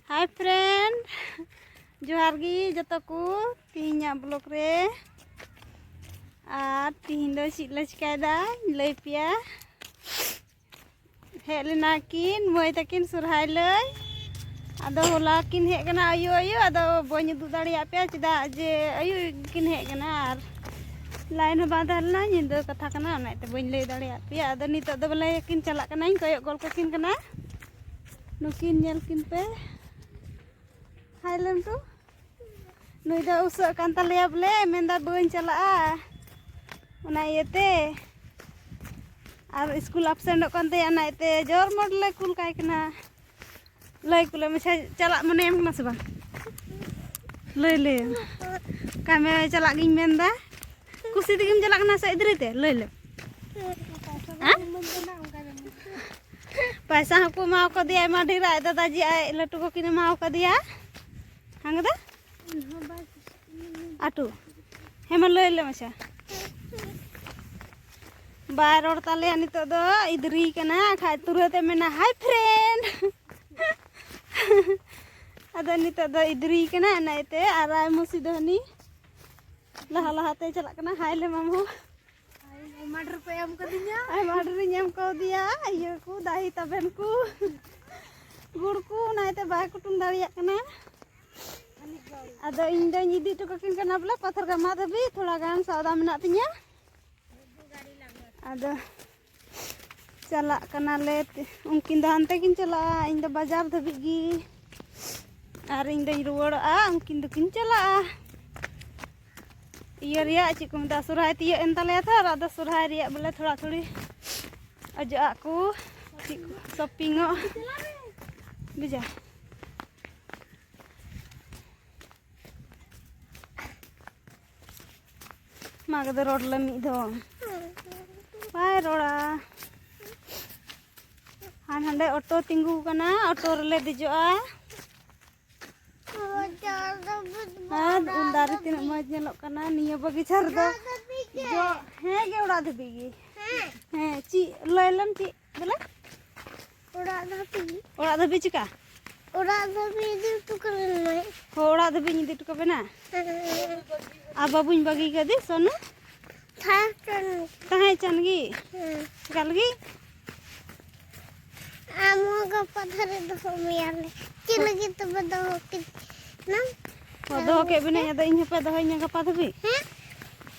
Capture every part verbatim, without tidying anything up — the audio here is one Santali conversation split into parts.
Hi friend, ᱡᱚᱦᱟᱨ ᱜᱮ ᱡᱚᱛᱚ ᱠᱚ ᱛᱤᱦᱤᱧᱟᱜ vlog ᱨᱮ᱾ ᱟᱨ ᱛᱤᱦᱤᱧ ᱫᱚ ᱪᱮᱫ ᱞᱮ ᱪᱤᱠᱟᱹᱭᱮᱫᱟ ᱞᱟᱹᱭ ᱯᱮᱭᱟ᱾ ᱦᱮᱡ ᱞᱮᱱᱟ ᱠᱤᱱ ᱢᱟᱹᱭ ᱛᱟᱹᱠᱤᱱ ᱥᱚᱨᱦᱟᱭ ᱞᱟᱹᱭ᱾ ᱟᱫᱚ ᱦᱚᱞᱟ ᱠᱤᱱ ᱦᱮᱡ ᱠᱟᱱᱟ ᱟᱹᱭᱩᱵ ᱟᱹᱭᱩᱵ, ᱟᱫᱚ ᱵᱟᱹᱧ ᱩᱫᱩᱜ ᱫᱟᱲᱮᱭᱟᱜ ᱯᱮᱭᱟ ᱪᱮᱫᱟᱜ ᱡᱮ ᱟᱹᱭᱩᱵ ᱠᱤᱱ ᱦᱮᱡ ᱠᱟᱱᱟ᱾ ᱟᱨ line ᱦᱚᱸ ᱵᱟᱝ ᱛᱟᱦᱮᱸ ᱞᱮᱱᱟ, ᱧᱤᱫᱟᱹ ᱠᱟᱛᱷᱟ ᱠᱟᱱᱟ, ᱚᱱᱟ ᱤᱭᱟᱹᱛᱮ ᱵᱟᱹᱧ ᱞᱟᱹᱭ ᱫᱟᱲᱮᱭᱟᱜ ᱯᱮᱭᱟ᱾ ᱟᱫᱚ ᱱᱤᱛᱚᱜ ᱫᱚ ᱵᱚᱞᱮ ᱠᱤᱱ ᱪᱟᱞᱟᱜ ᱠᱟᱱᱟ, ᱤᱧ ᱠᱚᱭᱚᱜ ᱜᱚᱞ ᱠᱟᱠᱤᱱ ᱠᱟᱱᱟ᱾ ᱱᱩᱠᱤᱱ ᱧᱮᱞ ᱠᱤᱱ ᱯᱮ᱾ Hi ᱞᱟᱹᱭ ᱢᱮ ᱛᱚ᱾ ᱱᱩᱭ ᱫᱚ ᱩᱥᱟᱹᱜ ᱠᱟᱱ ᱛᱟᱞᱮᱭᱟ ᱵᱚᱞᱮ, ᱢᱮᱱᱫᱟ ᱵᱟᱹᱧ ᱪᱟᱞᱟᱜᱼᱟ, ᱚᱱᱟ ᱤᱭᱟᱹᱛᱮ᱾ ᱟᱨ ᱥᱠᱩᱞ absentᱚᱜ ᱠᱟᱱ ᱛᱟᱭᱟ, ᱚᱱᱟ ᱤᱭᱟᱹᱛᱮ ᱡᱳᱨ ᱢᱳᱴ ᱞᱮ ᱠᱩᱞ ᱠᱟᱭ ᱠᱟᱱᱟ᱾ ᱞᱟᱹᱭ ᱠᱩᱞᱮ ᱢᱮᱥᱮ, ᱪᱟᱞᱟᱜ ᱢᱚᱱᱮᱭᱟᱢ ᱠᱟᱱᱟ ᱥᱮ ᱵᱟᱝ? ᱞᱟᱹᱭ, ᱞᱟᱹᱭ ᱠᱟᱢᱮ, ᱪᱟᱞᱟᱜ ᱜᱤᱧ ᱢᱮᱱᱫᱟ᱾ ᱠᱩᱥᱤ ᱛᱮᱜᱮᱢ ᱪᱟᱞᱟᱜ ᱠᱟᱱᱟ ᱥᱮ ᱮᱫᱽᱨᱮ ᱛᱮ? ᱞᱟᱹᱭ ᱞᱮ᱾ ᱦᱮᱸ? ᱯᱟᱭᱥᱟ ᱦᱚᱸᱠᱚ ᱮᱢᱟᱣ ᱠᱟᱫᱮᱭᱟ ᱟᱭᱢᱟ ᱰᱷᱮᱨ, ᱟᱡ ᱫᱟᱫᱟ ᱡᱮ ᱟᱡ ᱞᱟᱹᱴᱩ ᱠᱚᱠᱤᱱ ᱮᱢᱟᱣ ᱠᱟᱫᱮᱭᱟ᱾ ᱦᱟᱝ ᱫᱟ? ᱟᱴᱩ᱾ ᱦᱮᱸ, ᱢᱟ ᱞᱟᱹᱭ ᱞᱮ ᱢᱟᱪᱷᱟ᱾ ᱵᱟᱭ ᱨᱚᱲ ᱛᱟᱞᱮᱭᱟ ᱱᱤᱛᱚᱜ ᱫᱚ, ᱤᱫᱽᱨᱤ ᱠᱟᱱᱟ, ᱠᱷᱟᱡ ᱛᱩᱨᱟᱹᱛ ᱮ ᱢᱮᱱᱟ, "Hi friend!" ᱟᱫᱚ ᱱᱤᱛᱚᱜ ᱫᱚ ᱤᱫᱽᱨᱤ ᱠᱟᱱᱟ, ᱚᱱᱟ ᱤᱭᱟᱹᱛᱮ᱾ ᱟᱨ ᱟᱭ ᱢᱩᱥᱤ ᱫᱚ ᱦᱟᱹᱱᱤ ᱞᱟᱦᱟ ᱞᱟᱦᱟᱛᱮ ᱪᱟᱞᱟᱜ ᱠᱟᱱᱟ᱾ Hi ᱞᱮ ᱢᱟᱢᱩ᱾ ᱟᱭᱢᱟ ᱰᱷᱮᱨ ᱠᱚ ᱮᱢ ᱠᱟᱫᱤᱧᱟ᱾ ᱟᱭᱢᱟ ᱰᱷᱮᱨᱤᱧ ᱮᱢ ᱠᱟᱣᱫᱮᱭᱟ, ᱤᱭᱟᱹ ᱠᱚ, ᱫᱟᱦᱤ ᱛᱟᱵᱮᱱ ᱠᱚ, ᱜᱩᱲ ᱠᱚ, ᱚᱱᱟ ᱤᱭᱟᱹᱛᱮ ᱵᱟᱭ ᱠᱩᱴᱩᱢ ᱫᱟᱲᱮᱭᱟᱜ ᱠᱟᱱᱟ᱾ ᱟᱫᱚ ᱤᱧ ᱫᱚᱧ ᱤᱫᱤ ᱦᱚᱴᱚ ᱠᱟᱹᱠᱤᱱ ᱠᱟᱱᱟ ᱵᱚᱞᱮ ᱯᱟᱛᱷᱚᱨ ᱜᱟᱢᱟ ᱫᱷᱟᱹᱵᱤᱡ, ᱛᱷᱚᱲᱟ ᱜᱟᱱ ᱥᱟᱣᱫᱟ ᱢᱮᱱᱟᱜ ᱛᱤᱧᱟᱹ᱾ ᱟᱫᱚ ᱪᱟᱞᱟᱜ ᱠᱟᱱᱟᱞᱮ, ᱩᱱᱠᱤᱱ ᱫᱚ ᱦᱟᱱᱛᱮ ᱠᱤᱱ ᱪᱟᱞᱟᱜᱼᱟ, ᱤᱧ ᱫᱚ ᱵᱟᱡᱟᱨ ᱫᱷᱟᱹᱵᱤᱡ ᱜᱮ, ᱟᱨ ᱤᱧ ᱫᱚᱧ ᱨᱩᱣᱟᱹᱲᱚᱜᱼᱟ, ᱩᱱᱠᱤᱱ ᱫᱚᱠᱤᱱ ᱪᱟᱞᱟᱜᱼᱟ᱾ ᱤᱭᱟᱹ ᱨᱮᱭᱟᱜ ᱪᱮᱫ ᱠᱚ ᱢᱮᱛᱟᱜᱼᱟ, ᱥᱚᱨᱦᱟᱭ ᱛᱤᱭᱟᱹᱜ ᱮᱱ ᱛᱟᱞᱮᱭᱟ ᱛᱚ, ᱟᱨ ᱟᱫᱚ ᱥᱚᱨᱦᱟᱭ ᱨᱮᱭᱟᱜ ᱵᱚᱞᱮ ᱛᱷᱚᱲᱟ ᱛᱷᱩᱲᱤ ᱚᱡᱚᱜ ᱟᱜ ᱠᱚ, ᱪᱮᱫ ᱠᱚ ᱥᱚᱯᱤᱝᱚᱜ ᱵᱩᱡᱟ᱾ ᱢᱟ ᱠᱟᱛᱮ ᱨᱚᱲ ᱞᱮ ᱢᱤᱫ ᱫᱷᱟᱣ᱾ ᱵᱟᱭ ᱨᱚᱲᱟ᱾ ᱟᱨ ᱦᱟᱸᱰᱮ ᱚᱴᱳ ᱛᱤᱸᱜᱩ ᱠᱟᱱᱟ, ᱚᱴᱳ ᱨᱮᱞᱮ ᱫᱮᱡᱚᱜᱼᱟ᱾ ᱟᱨ ᱩᱞ ᱫᱟᱨᱮ ᱛᱤᱱᱟᱹᱜ ᱢᱚᱡᱽ ᱧᱮᱞᱚᱜ ᱠᱟᱱᱟ ᱱᱤᱭᱟᱹ ᱵᱟᱜᱤᱪᱟ ᱨᱮᱫᱚ᱾ ᱡᱚ, ᱦᱮᱸ ᱜᱮ, ᱚᱲᱟᱜ ᱫᱷᱟᱹᱵᱤᱡ ᱜᱮ᱾ ᱦᱮᱸ, ᱪᱮᱫ ᱞᱟᱹᱭ ᱞᱮᱢ, ᱪᱮᱫ ᱵᱚᱞᱮ? ᱚᱲᱟᱜ ᱫᱷᱟᱹᱵᱤᱡ᱾ ᱚᱲᱟᱜ ᱫᱷᱟᱹᱵᱤᱡ ᱪᱮᱠᱟ? ᱚᱲᱟᱜ ᱫᱷᱟᱹᱵᱤᱡ ᱤᱫᱤ ᱦᱚᱴᱚ ᱠᱟᱹᱞᱤᱧ ᱢᱮ᱾ ᱦᱚᱸ, ᱚᱲᱟᱜ ᱫᱷᱟᱹᱵᱤᱡ ᱤᱧ ᱤᱫᱤ ᱦᱚᱴᱚ ᱠᱟᱵᱮᱱᱟ᱾ ᱦᱮᱸ᱾ ᱟᱨ ᱵᱟᱹᱵᱩᱧ ᱵᱟᱹᱜᱤ ᱠᱟᱫᱮ ᱥᱚᱱᱩ? ᱛᱟᱦᱮᱸ ᱦᱚᱪᱚᱱ᱾ ᱛᱟᱦᱮᱸ ᱦᱚᱪᱚᱱ ᱜᱮ? ᱦᱮᱸ᱾ ᱮᱠᱟᱞ ᱜᱮ? ᱟᱢ ᱦᱚᱸ ᱜᱟᱯᱟ ᱫᱷᱟᱨᱮ ᱫᱚᱦᱚ ᱢᱮᱭᱟᱞᱮ᱾ ᱪᱮᱫ ᱞᱟᱹᱜᱤᱫ ᱛᱚᱵᱮ ᱫᱚᱦᱚ ᱠᱮᱫ ᱱᱟᱢ? ᱦᱚᱸ, ᱫᱚᱦᱚ ᱠᱮᱫ ᱵᱮᱱᱟᱹᱧ, ᱟᱫᱚ ᱤᱧ ᱦᱚᱸᱯᱮ ᱫᱚᱦᱚᱧᱟ ᱜᱟᱯᱟ ᱫᱷᱟᱹᱵᱤᱡ? ᱦᱮᱸ?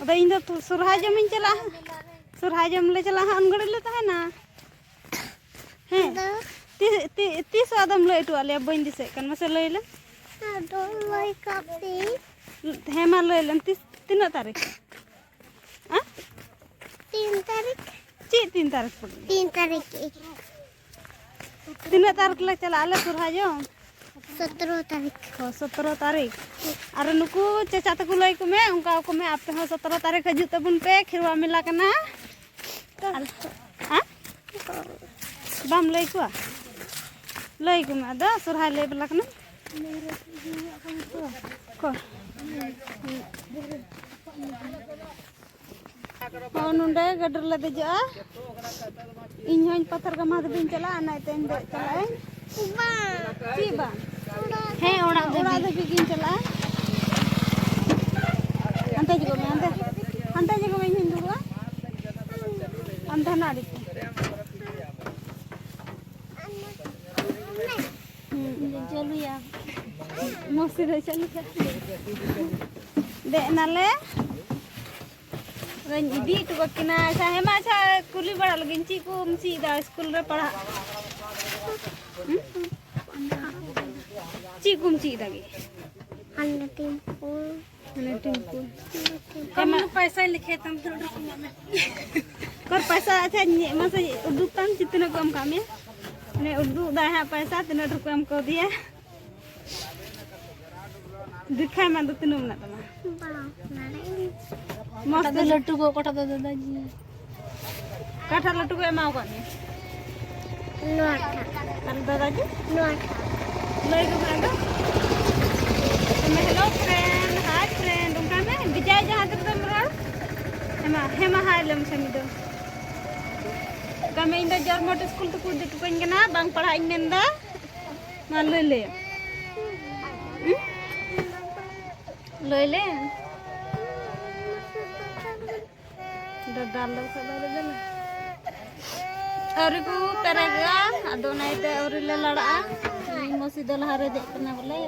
ᱟᱫᱚ ᱤᱧ ᱫᱚ ᱛᱩ-, ᱥᱚᱨᱦᱟᱭ ᱡᱚᱢᱤᱧ ᱪᱟᱞᱟᱜᱼᱟ᱾ ᱥᱚᱨᱦᱟᱭ ᱡᱚᱢ ᱞᱮ ᱪᱟᱞᱟᱜᱼᱟ ᱦᱟᱸᱜ, ᱩᱱ ᱜᱷᱟᱹᱲᱤᱡ ᱞᱮ ᱛᱟᱦᱮᱱᱟ᱾ ᱦᱮᱸ? ᱟᱫᱚ? ᱛᱤᱥ, ᱛᱤ-, ᱛᱤᱥ ᱟᱫᱚᱢ ᱞᱟᱹᱭ ᱦᱚᱴᱚᱣᱟᱫ ᱞᱮᱭᱟ? ᱵᱟᱹᱧ ᱫᱤᱥᱟᱹᱭᱮᱫ ᱠᱟᱱ, ᱢᱟᱥᱮ ᱞᱟᱹᱭ ᱞᱮᱢ᱾ ᱟᱫᱚ ᱞᱟᱹᱭ ᱠᱟᱜ ᱯᱮ᱾ ᱦᱮᱸ, ᱢᱟ ᱞᱟᱹᱭ ᱞᱮᱢ, ᱛᱤᱥ, ᱛᱤᱱᱟᱹᱜ ᱛᱟᱹᱨᱤᱠᱷ? ᱦᱮᱸ? ᱛᱤᱱ ᱛᱟᱹᱨᱤᱠᱷ᱾ ᱪᱮᱫ ᱛᱤᱱ ᱛᱟᱹᱨᱤᱠᱷ ᱯᱚᱨᱮ? ᱛᱤᱱ ᱛᱟᱹᱨᱤᱠᱷ᱾ ᱛᱤᱱᱟᱹᱜ ᱛᱟᱹᱨᱤᱠᱷ ᱞᱮ ᱪᱟᱞᱟᱜᱼᱟ ᱟᱞᱮ ᱥᱚᱨᱦᱟᱭ ᱡᱚᱢ? ᱥᱚᱛᱨᱚ ᱛᱟᱹᱨᱤᱠᱷ᱾ ᱚ, ᱥᱚᱛᱨᱚ ᱛᱟᱹᱨᱤᱠᱷ᱾ ᱟᱨ ᱱᱩᱠᱩ ᱪᱟᱪᱟ ᱛᱟᱠᱚ ᱞᱟᱹᱭ ᱠᱚ ᱢᱮ, ᱚᱱᱠᱟ ᱠᱚ ᱢᱮ, ᱟᱯᱮ ᱦᱚᱸ ᱥᱚᱛᱨᱚ ᱛᱟᱹᱨᱤᱠᱷ ᱦᱤᱡᱩᱜ ᱛᱟᱵᱚᱱ ᱯᱮ, ᱠᱷᱮᱨᱣᱟ ᱢᱮᱞᱟ ᱠᱟᱱᱟ᱾ ᱟᱨ, ᱦᱮᱸ? ᱵᱟᱢ ᱞᱟᱹᱭ ᱠᱚᱣᱟ? ᱞᱟᱹᱭ ᱠᱚ ᱢᱮ, ᱟᱫᱚ ᱥᱚᱨᱦᱟᱭ ᱞᱟᱹᱭ ᱵᱟᱞᱟ ᱠᱟᱱᱟ᱾ ᱠᱚ᱾ ᱦᱚᱸ, ᱱᱚᱰᱮ ᱜᱟᱹᱰᱤ ᱨᱮᱞᱮ ᱫᱮᱡᱚᱜᱼᱟ᱾ ᱤᱧ ᱦᱚᱸᱧ ᱯᱟᱛᱷᱟᱨ ᱜᱟᱢᱟ ᱫᱷᱟᱹᱵᱤᱡ ᱤᱧ ᱪᱟᱞᱟᱜᱼᱟ, ᱚᱱᱟ ᱤᱭᱟᱹᱛᱮ ᱤᱧ ᱫᱚ ᱪᱟᱞᱟᱜ ᱟᱹᱧ᱾ ᱵᱟᱝ᱾ ᱪᱮᱫ ᱵᱟᱝ? ᱚᱲᱟᱜ ᱦᱮᱸ, ᱚᱲᱟᱜ ᱚᱲᱟᱜ ᱫᱷᱟᱹᱵᱤᱡ᱾ ᱫᱷᱟᱹᱵᱤᱡ ᱜᱤᱧ ᱪᱟᱞᱟᱜᱼᱟ᱾ ᱦᱟᱱᱛᱮ ᱦᱤᱡᱩᱜᱚᱜ ᱢᱮ, ᱦᱟᱱᱛᱮ᱾ ᱦᱟᱱᱛᱮ ᱦᱤᱡᱩᱜᱚᱜ ᱢᱮ, ᱤᱧ ᱦᱚᱸᱧ ᱫᱩᱲᱩᱵᱼᱟ᱾ ᱟᱢ ᱫᱚ ᱦᱟᱱᱟ ᱟᱲᱮ ᱛᱮ᱾ ᱦᱩᱸ, ᱤᱧ ᱫᱚᱧ ᱪᱟᱹᱞᱩᱭᱟ᱾ ᱢᱟᱥᱮ ᱫᱚ ᱪᱟᱹᱞᱩ ᱠᱟᱜ᱾ ᱫᱮᱡ ᱮᱱᱟᱞᱮ᱾ ᱟᱫᱚᱧ ᱤᱫᱤ ᱦᱚᱴᱚ ᱠᱟᱠᱤᱱᱟ᱾ ᱟᱪᱪᱷᱟ, ᱦᱮᱸ ᱢᱟ, ᱟᱪᱪᱷᱟ, ᱠᱩᱞᱤ ᱵᱟᱲᱟ ᱞᱮᱜᱤᱧ, ᱪᱮᱫ ᱠᱚᱢ ᱪᱮᱫ ᱮᱫᱟ ᱥᱠᱩᱞ ᱨᱮ ᱯᱟᱲᱦᱟᱜ? ᱦᱩᱸ? ᱪᱮᱫ ᱠᱚᱢ ᱪᱮᱫ ᱮᱫᱟ ᱜᱮ? ᱦᱟᱱᱮ ᱴᱤᱢᱯᱩᱞ᱾ ᱦᱟᱱᱮ ᱴᱤᱢᱯᱩᱞ᱾ ᱦᱮᱸ ᱢᱟ᱾ ᱯᱟᱭᱥᱟᱧ ᱞᱮᱠᱷᱟᱭ ᱛᱟᱢ, ᱛᱤᱱᱟᱹᱜ ᱰᱷᱮᱨ ᱠᱚ ᱮᱢᱟᱜ ᱢᱮ᱾ ᱠᱚᱨ ᱯᱟᱭᱥᱟ, ᱟᱪᱪᱷᱟ, ᱢᱟᱥᱮ ᱩᱫᱩᱜ ᱛᱟᱢ, ᱪᱮᱫ ᱛᱤᱱᱟᱹᱜ ᱠᱚ ᱮᱢ ᱠᱟᱜ ᱢᱮᱭᱟ? ᱦᱟᱱᱮ ᱩᱫᱩᱜ ᱫᱟᱭ ᱦᱟᱸᱜ ᱯᱟᱭᱥᱟ, ᱛᱤᱱᱟᱹᱜ ᱰᱷᱮᱨ ᱠᱚ ᱮᱢ ᱠᱟᱣᱫᱮᱭᱟ᱾ ᱫᱮᱠᱷᱟᱭ ᱢᱮ, ᱟᱫᱚ ᱛᱤᱱᱟᱹᱜ ᱢᱮᱱᱟᱜ ᱛᱟᱢᱟ? ᱵᱟᱝ, ᱱᱚᱰᱮ᱾ ᱢᱚᱡᱽ ᱚᱠᱟᱴᱟᱜ ᱫᱚ ᱛᱮ᱾ ᱞᱟᱹᱴᱩ ᱜᱚ, ᱚᱠᱟᱴᱟᱜ ᱫᱚ ᱫᱟᱫᱟ ᱡᱤ? ᱚᱠᱟᱴᱟᱜ ᱞᱟᱹᱴᱩ ᱜᱚ ᱮᱢᱟᱣ ᱠᱟᱫ ᱢᱮᱭᱟ? ᱱᱚᱣᱟ ᱴᱟᱜ᱾ ᱟᱨ ᱫᱟᱫᱟ ᱡᱤ? ᱱᱚᱣᱟ ᱴᱟᱜ᱾ ᱞᱟᱹᱭ ᱠᱚ ᱢᱮ ᱟᱫᱚ᱾ ᱢᱮ, "Hello friend, hi friend", ᱚᱱᱠᱟ ᱢᱮ, ᱵᱮᱡᱟᱭ ᱡᱟᱦᱟᱸ ᱛᱤᱱᱟᱹᱜ ᱮᱢ ᱨᱚᱲ᱾ ᱦᱮᱸ ᱢᱟ, ᱦᱮᱸ ᱢᱟ, hi ᱞᱟᱹᱭ ᱢᱮᱥᱮ ᱢᱤᱫ ᱫᱚ᱾ ᱚᱱᱠᱟ ᱢᱮ, "ᱤᱧ ᱫᱚ ᱡᱚᱨᱢᱚᱴ ᱥᱠᱩᱞ ᱛᱮᱠᱚ ᱤᱫᱤ ᱦᱚᱴᱚ ᱠᱟᱹᱧ ᱠᱟᱱᱟ, ᱵᱟᱝ ᱯᱟᱲᱦᱟᱜ ᱤᱧ ᱢᱮᱱᱫᱟ᱾" ᱢᱟ ᱞᱟᱹᱭ ᱞᱮ᱾ ᱦᱩᱸ? ᱞᱟᱹᱭ ᱞᱮ᱾ ᱫᱟᱫᱟ ᱞᱮ ᱵᱟᱠᱷᱟᱡ ᱵᱟᱭ ᱨᱮᱵᱮᱱᱟ᱾ ᱟᱹᱣᱨᱤ ᱠᱚ ᱯᱮᱨᱮᱡᱚᱜᱼᱟ, ᱟᱫᱚ ᱚᱱᱟ ᱤᱭᱟᱹᱛᱮ ᱟᱹᱣᱨᱤ ᱞᱮ ᱞᱟᱲᱟᱜᱼᱟ᱾ ᱤᱧ ᱢᱟᱹᱥᱤ ᱫᱚ ᱞᱟᱦᱟ ᱨᱮ ᱫᱮᱡ ᱠᱟᱱᱟ ᱵᱚᱞᱮ᱾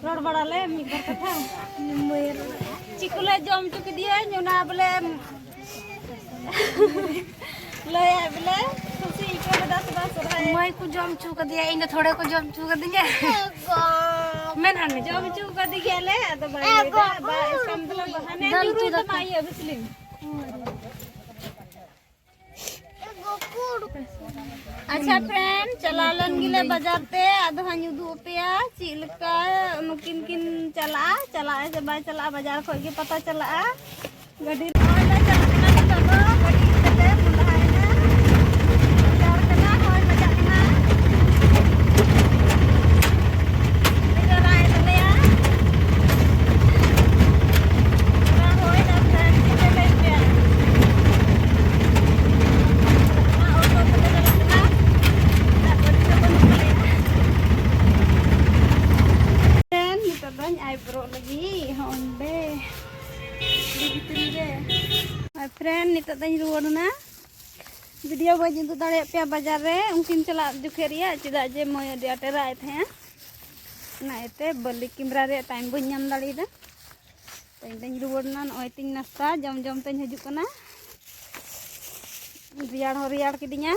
ᱨᱚᱲ ᱵᱟᱲᱟ ᱞᱮ ᱢᱤᱫ ᱵᱟᱨ ᱠᱟᱛᱷᱟ᱾ ᱪᱮᱫ ᱠᱚᱞᱮ ᱡᱚᱢ ᱦᱚᱪᱚ ᱠᱮᱫᱮᱭᱟᱹᱧ, ᱚᱱᱟ ᱵᱚᱞᱮ ᱞᱟᱹᱭᱟᱭ ᱵᱚᱞᱮ ᱠᱩᱥᱤ ᱟᱹᱭᱠᱟᱹᱣ ᱠᱮᱫᱟ ᱥᱮ ᱵᱟᱝ ᱥᱚᱨᱦᱟᱭ? ᱢᱟᱹᱭ ᱠᱚ ᱡᱚᱢ ᱦᱚᱪᱚ ᱠᱟᱫᱮᱭᱟ, ᱤᱧ ᱫᱚ ᱛᱷᱚᱲᱮ ᱠᱚ ᱡᱚᱢ ᱦᱚᱪᱚ ᱠᱟᱫᱤᱧᱟ᱾ ᱢᱮᱱ ᱦᱟᱱ ᱢᱮ᱾ ᱡᱚᱢ ᱦᱚᱪᱚ ᱠᱟᱫᱮ ᱜᱮᱭᱟᱞᱮ, ᱟᱫᱚ ᱵᱟᱭ ᱞᱟᱹᱭᱫᱟ, ᱵᱟᱭ ᱮᱥᱠᱟᱢ ᱫᱚᱞᱮ ᱵᱟᱦᱟᱱᱟ ᱫᱟᱹᱞ ᱧᱩᱨᱩᱭ ᱩᱛᱩ ᱛᱟᱢᱟ ᱫᱟᱠᱟ᱾ ᱤᱭᱟᱹ ᱵᱤᱥᱞᱤ᱾ ᱟᱪᱪᱷᱟ friend, ᱪᱟᱞᱟᱣ ᱞᱮᱱ ᱜᱮᱞᱮ ᱵᱟᱡᱟᱨ ᱛᱮ, ᱟᱫᱚ ᱦᱟᱸᱜ ᱤᱧ ᱩᱫᱩᱜ ᱟᱯᱮᱭᱟ ᱪᱮᱫ ᱞᱮᱠᱟ ᱱᱩᱠᱤᱱ ᱠᱤᱱ ᱪᱟᱞᱟᱜᱼᱟ, ᱪᱟᱞᱟᱜᱼᱟ ᱥᱮ ᱵᱟᱭ ᱪᱟᱞᱟᱜᱼᱟ, ᱵᱟᱡᱟᱨ ᱠᱷᱚᱡ ᱜᱮ ᱯᱟᱛᱟ ᱪᱟᱞᱟᱜᱼᱟ᱾ ᱜᱟᱹᱰᱤ ᱨᱮ ᱱᱚᱜᱼᱚᱭ ᱞᱮ ᱪᱟᱞᱟᱜ ᱠᱟᱱᱟ, ᱱᱤᱛᱚᱜ ᱫᱚ ᱜᱟᱹᱰᱤ ᱤᱫᱤ ᱠᱟᱛᱮ ᱢᱚᱦᱰᱟᱭᱮᱱᱟ, ᱵᱟᱡᱟᱨ ᱠᱟᱱᱟ, ᱦᱚᱭ ᱵᱟᱡᱟᱜ ᱠᱟᱱᱟ᱾ ᱟᱹᱰᱤ ᱡᱳᱨ ᱨᱟᱜ ᱮᱫ ᱛᱟᱞᱮᱭᱟ᱾ ᱚᱱᱟ ᱦᱩᱭᱱᱟ friend, ᱪᱮᱫ ᱯᱮ ᱞᱟᱹᱭ ᱠᱮᱭᱟ? ᱚᱱᱟ auto ᱛᱮᱞᱮ ᱪᱟᱞᱟᱜ ᱠᱟᱱᱟ᱾ ᱪᱮᱫᱟᱜ ᱜᱟᱹᱰᱤ ᱫᱚ ᱵᱟᱹᱱᱩᱜ ᱛᱟᱞᱮᱭᱟ᱾ Friend, ᱱᱤᱛᱚᱜ ᱫᱚᱧ ᱟᱭᱵᱨᱳᱜ ᱞᱟᱹᱜᱤᱫ ᱦᱚᱸ ᱚᱸᱰᱮ ᱟᱹᱰᱤ ᱵᱷᱤᱛᱨᱤ ᱨᱮ᱾ ᱟᱨ friend, ᱱᱤᱛᱚᱜ ᱫᱚᱧ ᱨᱩᱣᱟᱹᱲ ᱮᱱᱟ᱾ Video ᱵᱟᱹᱧ ᱩᱫᱩᱜ ᱫᱟᱲᱮᱭᱟᱜ ᱯᱮᱭᱟ ᱵᱟᱡᱟᱨ ᱨᱮ ᱩᱱᱠᱤᱱ ᱪᱟᱞᱟᱜ ᱡᱚᱠᱷᱮᱡ ᱨᱮᱭᱟᱜ, ᱪᱮᱫᱟᱜ ᱡᱮ ᱢᱟᱹᱭ ᱟᱹᱰᱤ ᱟᱸᱴᱮ ᱨᱟᱜ ᱮᱫ ᱛᱟᱦᱮᱸᱜᱼᱟ᱾ ᱚᱱᱟ ᱤᱭᱟᱹᱛᱮ ᱵᱟᱹᱞᱤ camera ᱨᱮᱭᱟᱜ time ᱵᱟᱹᱧ ᱧᱟᱢ ᱫᱟᱲᱮᱭᱟᱫᱟ᱾ ᱛᱚ ᱤᱧ ᱫᱚᱧ ᱨᱩᱣᱟᱹᱲ ᱮᱱᱟ, ᱱᱚᱜᱼᱚᱭ ᱛᱤᱧ ᱱᱟᱥᱛᱟ ᱡᱚᱢ ᱡᱚᱢ ᱛᱮᱧ ᱦᱤᱡᱩᱜ ᱠᱟᱱᱟ᱾ ᱨᱮᱭᱟᱲ ᱦᱚᱸ ᱨᱮᱭᱟᱲ ᱠᱤᱫᱤᱧᱟ᱾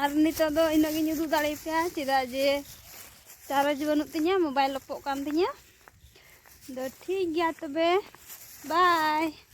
ᱟᱨ ᱱᱤᱛᱚᱜ ᱫᱚ ᱤᱱᱟᱹᱜ ᱜᱤᱧ ᱩᱫᱩᱜ ᱫᱟᱲᱮᱭᱟᱯᱮᱭᱟ, ᱪᱮᱫᱟᱜ ᱡᱮ charge ᱵᱟᱹᱱᱩᱜ ᱛᱤᱧᱟᱹ, mobile ᱚᱯᱚᱜ ᱠᱟᱱ ᱛᱤᱧᱟᱹ᱾ ᱫᱚ ᱴᱷᱤᱠ ᱜᱮᱭᱟ ᱛᱚᱵᱮ, bye᱾